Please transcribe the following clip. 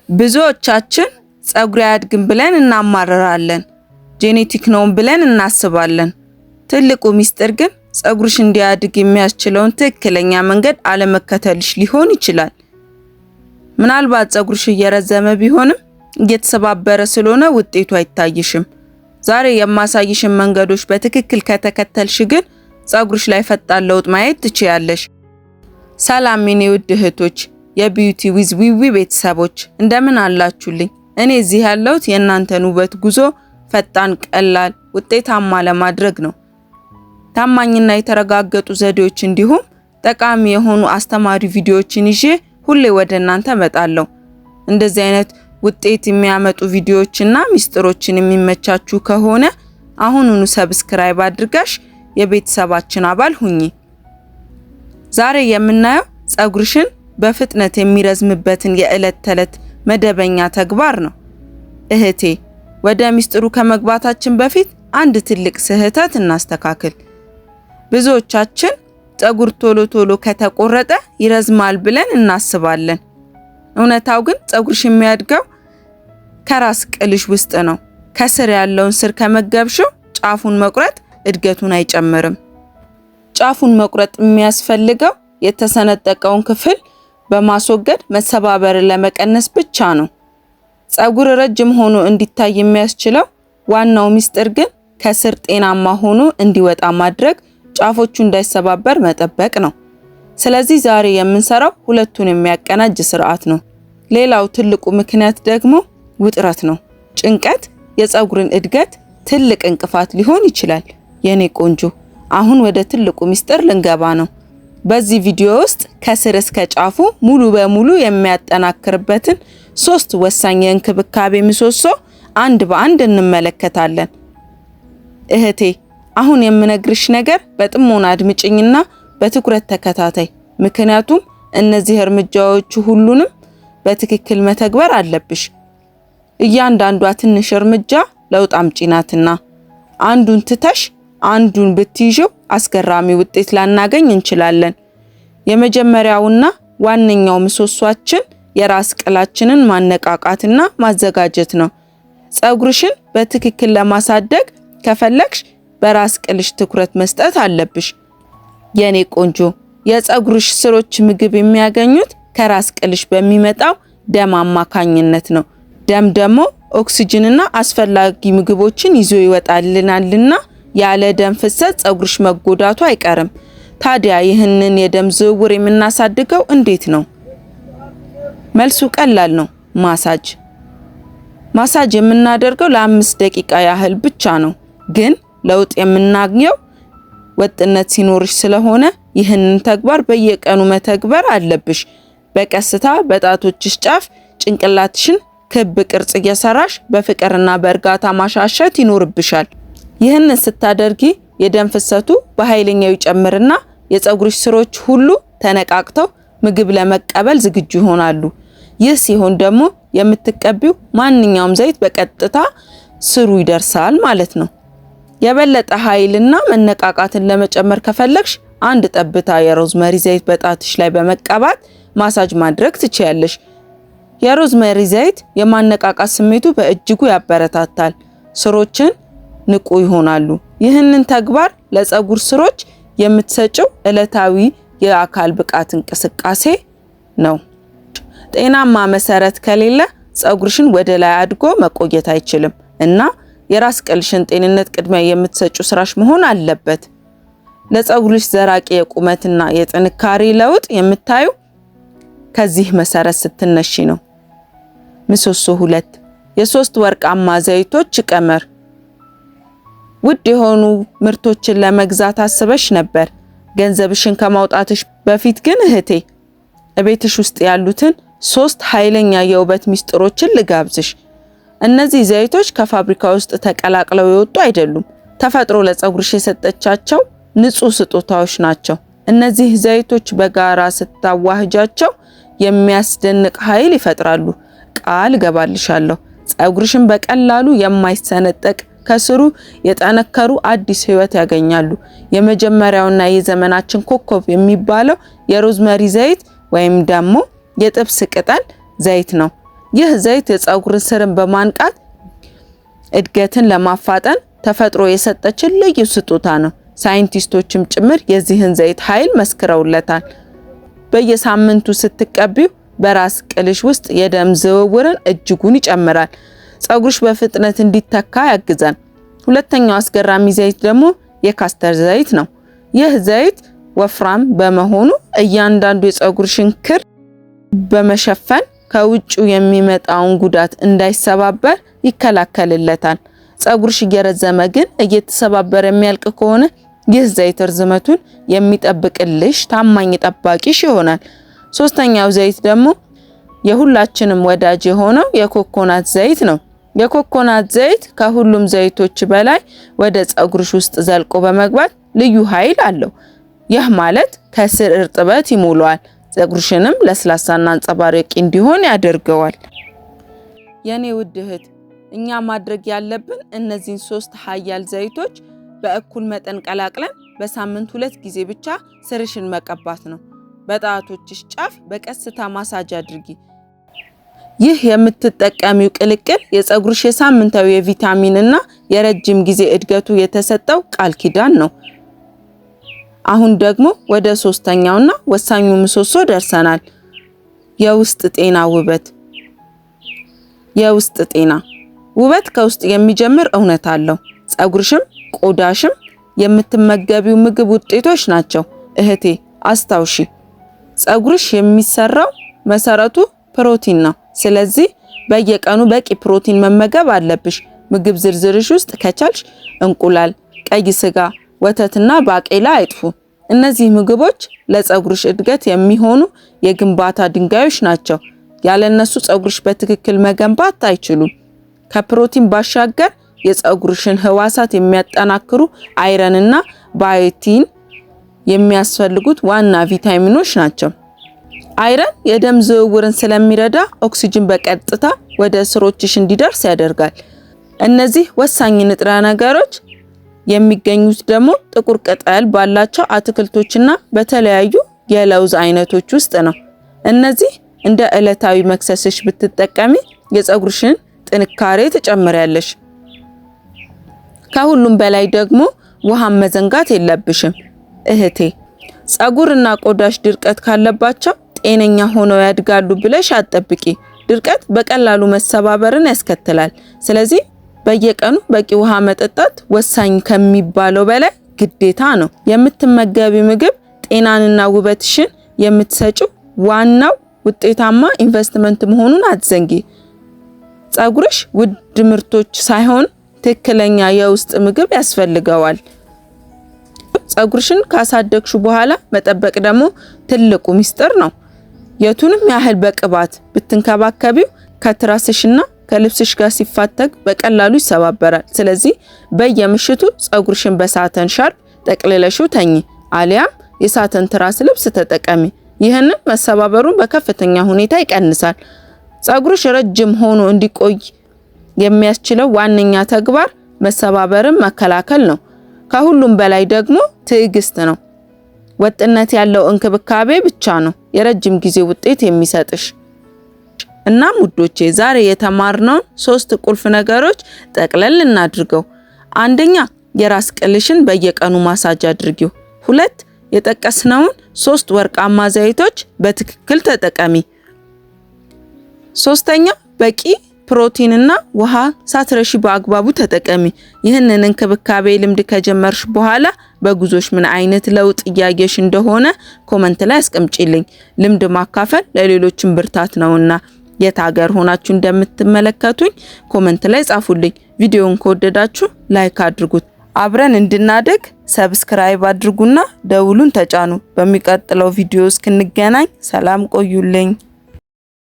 ብዙዎቻችን ፀጉሬ አያድግም ብለን እናማርራለን። Genetic ነው ብለን እናስባለን። ትልቁ ሚስጥር ግን ፀጉርሽ እንዲያድግ የሚያስችለውን ትክክለኛ መንገድ አለመከተልሽ ሊሆን ይችላል። ምናልባት ፀጉርሽ እየረዘመ ቢሆንም እየተሰባበረ ስለሆነ ውጤቱ አይታይሽም። ዛሬ የማሳይሽን መንገዶች በትክክል ከተከተልሽ ግን ፀጉርሽ ላይ ፈጣን ለውጥ ማየት ትችያለሽ። ሰላም የኔ ውድ እህቶች፣ የ Beauty with ዊዊ ቤተሰቦች፣ እንደምን አላችሁልኝ? እኔ እዚህ ያለሁት የእናንተን ውበት ጉዞ ፈጣን፣ ቀላል፣ ውጤታማ ለማድረግ ነው። ታማኝና የተረጋገጡ ዘዴዎች እንዲሁም ጠቃሚ የሆኑ አስተማሪ ቪዲዮዎችን ይዤ ሁሌ ወደ እናንተ እመጣለሁ። እንደዚህ አይነት ውጤት የሚያመጡ ቪዲዮዎችና ሚስጥሮችን የሚመቻችሁ ከሆነ አሁኑኑ subscribe አድርገሽ የቤተሰባችን አባል ሁኚ። ዛሬ የምናየው ፀጉርሽን በፍጥነት የሚረዝምበትን የዕለት ተዕለት መደበኛ ተግባር ነው። እህቴ፣ ወደ ሚስጥሩ ከመግባታችን በፊት አንድ ትልቅ ስህተት እናስተካክል። ብዙዎቻችን ፀጉር ቶሎ ቶሎ ከተቆረጠ ይረዝማል ብለን እናስባለን። እውነታው ግን ፀጉርሽ የሚያድገው ከራስ ቅልሽ ውስጥ ነው። ከስር ያለውን ስር ከመገብሽው ጫፉን መቁረጥ እድገቱን አይጨምርም። ጫፉን መቁረጥ የሚያስፈልገው የተሰነጠቀውን ክፍል በማስወገድ መሰባበርን ለመቀነስ ብቻ ነው። ፀጉር ረጅም ሆኖ እንዲታይ የሚያስችለው ዋናው ሚስጥር ግን ከስር ጤናማ ሆኖ እንዲወጣ ማድረግ፣ ጫፎቹ እንዳይሰባበር መጠበቅ ነው። ስለዚህ ዛሬ የምንሰራው ሁለቱን የሚያቀናጅ ስርዓት ነው። ሌላው ትልቁ ምክንያት ደግሞ ውጥረት ነው። ጭንቀት የፀጉርን እድገት ትልቅ እንቅፋት ሊሆን ይችላል። የኔ ቆንጆ፣ አሁን ወደ ትልቁ ሚስጥር ልንገባ ነው። በዚህ ቪዲዮ ውስጥ ከስር እስከ ጫፉ ሙሉ በሙሉ የሚያጠናክርበትን ሶስት ወሳኝ የእንክብካቤ ምሰሶ አንድ በአንድ እንመለከታለን። እህቴ፣ አሁን የምነግርሽ ነገር በጥሞና አድምጭኝና በትኩረት ተከታታይ። ምክንያቱም እነዚህ እርምጃዎች ሁሉንም በትክክል መተግበር አለብሽ። እያንዳንዷ ትንሽ እርምጃ ለውጥ አምጪ ናትና አንዱን ትተሽ አንዱን ብትይዥው አስገራሚ ውጤት ላናገኝ እንችላለን። የመጀመሪያውና ዋነኛው ምሰሷችን የራስ ቅላችንን ማነቃቃትና ማዘጋጀት ነው። ፀጉርሽን በትክክል ለማሳደግ ከፈለግሽ በራስ ቅልሽ ትኩረት መስጠት አለብሽ። የኔ ቆንጆ፣ የፀጉርሽ ስሮች ምግብ የሚያገኙት ከራስ ቅልሽ በሚመጣው ደም አማካኝነት ነው። ደም ደግሞ ኦክሲጅንና አስፈላጊ ምግቦችን ይዞ ይወጣልናልና ያለ ደም ፍሰት ፀጉርሽ መጎዳቱ አይቀርም። ታዲያ ይህንን የደም ዝውውር የምናሳድገው እንዴት ነው? መልሱ ቀላል ነው። ማሳጅ። ማሳጅ የምናደርገው ለ5 ደቂቃ ያህል ብቻ ነው፣ ግን ለውጥ የምናገኘው ወጥነት ሲኖርሽ ስለሆነ ይህንን ተግባር በየቀኑ መተግበር አለብሽ። በቀስታ በጣቶችሽ ጫፍ ጭንቅላትሽን ክብ ቅርጽ እየሰራሽ በፍቅርና በእርጋታ ማሻሸት ይኖርብሻል። ይህንን ስታደርጊ የደም ፍሰቱ በኃይለኛው ይጨምርና የፀጉርሽ ስሮች ሁሉ ተነቃቅተው ምግብ ለመቀበል ዝግጁ ይሆናሉ። ይህ ሲሆን ደግሞ የምትቀቢው ማንኛውም ዘይት በቀጥታ ስሩ ይደርሳል ማለት ነው። የበለጠ ኃይልና መነቃቃትን ለመጨመር ከፈለግሽ አንድ ጠብታ የ rosemary ዘይት በጣትሽ ላይ በመቀባት ማሳጅ ማድረግ ትችያለሽ። የ rosemary ዘይት የማነቃቃት ስሜቱ በእጅጉ ያበረታታል። ስሮችን ንቁ ይሆናሉ። ይህንን ተግባር ለፀጉር ስሮች የምትሰጪው ዕለታዊ የአካል ብቃት እንቅስቃሴ ነው። ጤናማ መሰረት ከሌለ ፀጉርሽን ወደ ላይ አድጎ መቆየት አይችልም እና የራስ ቅልሽን ጤንነት ቅድሚያ የምትሰጪው ስራሽ መሆን አለበት። ለፀጉርሽ ዘላቂ የቁመትና የጥንካሬ ለውጥ የምታዩ ከዚህ መሰረት ስትነሺ ነው። ምሰሶ 2፣ የሶስት ወርቃማ ዘይቶች ቀመር። ውድ የሆኑ ምርቶችን ለመግዛት አስበሽ ነበር። ገንዘብሽን ከማውጣትሽ በፊት ግን እህቴ፣ እቤትሽ ውስጥ ያሉትን ሶስት ኃይለኛ የውበት ሚስጥሮችን ልጋብዝሽ። እነዚህ ዘይቶች ከፋብሪካ ውስጥ ተቀላቅለው የወጡ አይደሉም። ተፈጥሮ ለፀጉርሽ የሰጠቻቸው ንጹህ ስጦታዎች ናቸው። እነዚህ ዘይቶች በጋራ ስታዋህጃቸው የሚያስደንቅ ኃይል ይፈጥራሉ። ቃል እገባልሻለሁ፣ ፀጉርሽን በቀላሉ የማይሰነጠቅ፣ ከስሩ የጠነከሩ አዲስ ህይወት ያገኛሉ። የመጀመሪያውና የዘመናችን ኮከብ የሚባለው የ rosemary ዘይት ወይም ደግሞ የጥብስ ቅጠል ዘይት ነው። ይህ ዘይት የፀጉርን ስርን በማንቃት እድገትን ለማፋጠን ተፈጥሮ የሰጠችን ልዩ ስጦታ ነው። ሳይንቲስቶችም ጭምር የዚህን ዘይት ኃይል መስክረውለታል። በየሳምንቱ ስትቀቢው በራስ ቅልሽ ውስጥ የደም ዝውውርን እጅጉን ይጨምራል። ፀጉርሽ በፍጥነት እንዲተካ ያግዛል። ሁለተኛው አስገራሚ ዘይት ደግሞ የ castor ዘይት ነው። ይህ ዘይት ወፍራም በመሆኑ እያንዳንዱ የፀጉርሽን ክር በመሸፈን ከውጭው የሚመጣውን ጉዳት እንዳይሰባበር ይከላከልለታል። ፀጉርሽ እየረዘመ ግን እየተሰባበረ የሚያልቅ ከሆነ ይህ ዘይት ርዝመቱን የሚጠብቅልሽ ታማኝ ጠባቂሽ ይሆናል። ሶስተኛው ዘይት ደግሞ የሁላችንም ወዳጅ የሆነው የኮኮናት ዘይት ነው። የኮኮናት ዘይት ከሁሉም ዘይቶች በላይ ወደ ፀጉርሽ ውስጥ ዘልቆ በመግባት ልዩ ኃይል አለው። ይህ ማለት ከስር እርጥበት ይሞላዋል፣ ፀጉርሽንም ለስላሳና አንጸባራቂ እንዲሆን ያደርገዋል። የኔ ውድ እህት፣ እኛ ማድረግ ያለብን እነዚህን ሶስት ሀያል ዘይቶች በእኩል መጠን ቀላቅለን በሳምንት 2 ጊዜ ብቻ ስርሽን መቀባት ነው። በጣቶችሽ ጫፍ በቀስታ ማሳጅ አድርጊ። ይህ የምትጠቀሚው ቅልቅል የፀጉርሽ የሳምንታዊ የቪታሚን እና የረጅም ጊዜ እድገቱ የተሰጠው ቃል ኪዳን ነው። አሁን ደግሞ ወደ ሶስተኛውና ወሳኙ ምሰሶ ደርሰናል። የውስጥ ጤና ውበት። የውስጥ ጤና ውበት ከውስጥ የሚጀምር እውነት አለው። ፀጉርሽም ቆዳሽም የምትመገቢው ምግብ ውጤቶች ናቸው። እህቴ አስታውሺ፣ ፀጉርሽ የሚሰራው መሰረቱ ፕሮቲን ነው። ስለዚህ በየቀኑ በቂ ፕሮቲን መመገብ አለብሽ። ምግብ ዝርዝርሽ ውስጥ ከቻልሽ እንቁላል፣ ቀይ ስጋ፣ ወተትና ባቄላ አይጥፉ። እነዚህ ምግቦች ለፀጉርሽ እድገት የሚሆኑ የግንባታ ድንጋዮች ናቸው። ያለነሱ ፀጉርሽ በትክክል መገንባት አይችሉም። ከፕሮቲን ባሻገር የፀጉርሽን ህዋሳት የሚያጠናክሩ iron ና biotin የሚያስፈልጉት ዋና ቪታሚኖች ናቸው። iron የደም ዝውውርን ስለሚረዳ ኦክሲጅን በቀጥታ ወደ ስሮችሽ እንዲደርስ ያደርጋል። እነዚህ ወሳኝ ንጥረ ነገሮች የሚገኙት ደግሞ ጥቁር ቅጠል ባላቸው አትክልቶችና በተለያዩ የለውዝ አይነቶች ውስጥ ነው። እነዚህ እንደ ዕለታዊ መክሰስሽ ብትጠቀሚ የፀጉርሽን ጥንካሬ ትጨምሪያለሽ። ከሁሉም በላይ ደግሞ ውሃን መዘንጋት የለብሽም እህቴ። ፀጉርና ቆዳሽ ድርቀት ካለባቸው ጤነኛ ሆነው ያድጋሉ ብለሽ አትጠብቂ። ድርቀት በቀላሉ መሰባበርን ያስከትላል። ስለዚህ በየቀኑ በቂ ውሃ መጠጣት ወሳኝ ከሚባለው በላይ ግዴታ ነው። የምትመገቢ ምግብ ጤናንና ውበትሽን የምትሰጪው ዋናው ውጤታማ ኢንቨስትመንት መሆኑን አትዘንጊ። ፀጉርሽ ውድ ምርቶች ሳይሆን ትክክለኛ የውስጥ ምግብ ያስፈልገዋል። ፀጉርሽን ካሳደግሹ በኋላ መጠበቅ ደግሞ ትልቁ ሚስጥር ነው። የቱንም ያህል በቅባት ብትንከባከቢው ከትራስሽና ከልብስሽ ጋር ሲፋተግ በቀላሉ ይሰባበራል። ስለዚህ በየምሽቱ ፀጉርሽን በ satin ሻርፕ ጠቅልለሽው ተኚ፣ አሊያም የ satin ትራስ ልብስ ተጠቀሚ። ይህንን መሰባበሩን በከፍተኛ ሁኔታ ይቀንሳል። ፀጉርሽ ረጅም ሆኖ እንዲቆይ የሚያስችለው ዋነኛ ተግባር መሰባበርን መከላከል ነው። ከሁሉም በላይ ደግሞ ትዕግስት ነው። ወጥነት ያለው እንክብካቤ ብቻ ነው የረጅም ጊዜ ውጤት የሚሰጥሽ። እናም ውዶቼ ዛሬ የተማርነውን ሶስት ቁልፍ ነገሮች ጠቅለል እናድርገው። አንደኛ፣ የራስ ቅልሽን በየቀኑ ማሳጅ አድርጊው። ሁለት፣ የጠቀስነውን ሶስት ወርቃማ ዘይቶች በትክክል ተጠቀሚ። ሶስተኛ፣ በቂ ፕሮቲንና ውሃ ሳትረሺ በአግባቡ ተጠቀሚ። ይህንን እንክብካቤ ልምድ ከጀመርሽ በኋላ በጉዞሽ ምን አይነት ለውጥ እያየሽ እንደሆነ comment ላይ አስቀምጪልኝ። ልምድ ማካፈል ለሌሎችም ብርታት ነውና የት ሀገር ሆናችሁ እንደምትመለከቱኝ comment ላይ ጻፉልኝ። ቪዲዮውን ከወደዳችሁ like አድርጉት። አብረን እንድናደግ subscribe አድርጉና ደውሉን ተጫኑ። በሚቀጥለው ቪዲዮ እስክንገናኝ ሰላም ቆዩልኝ።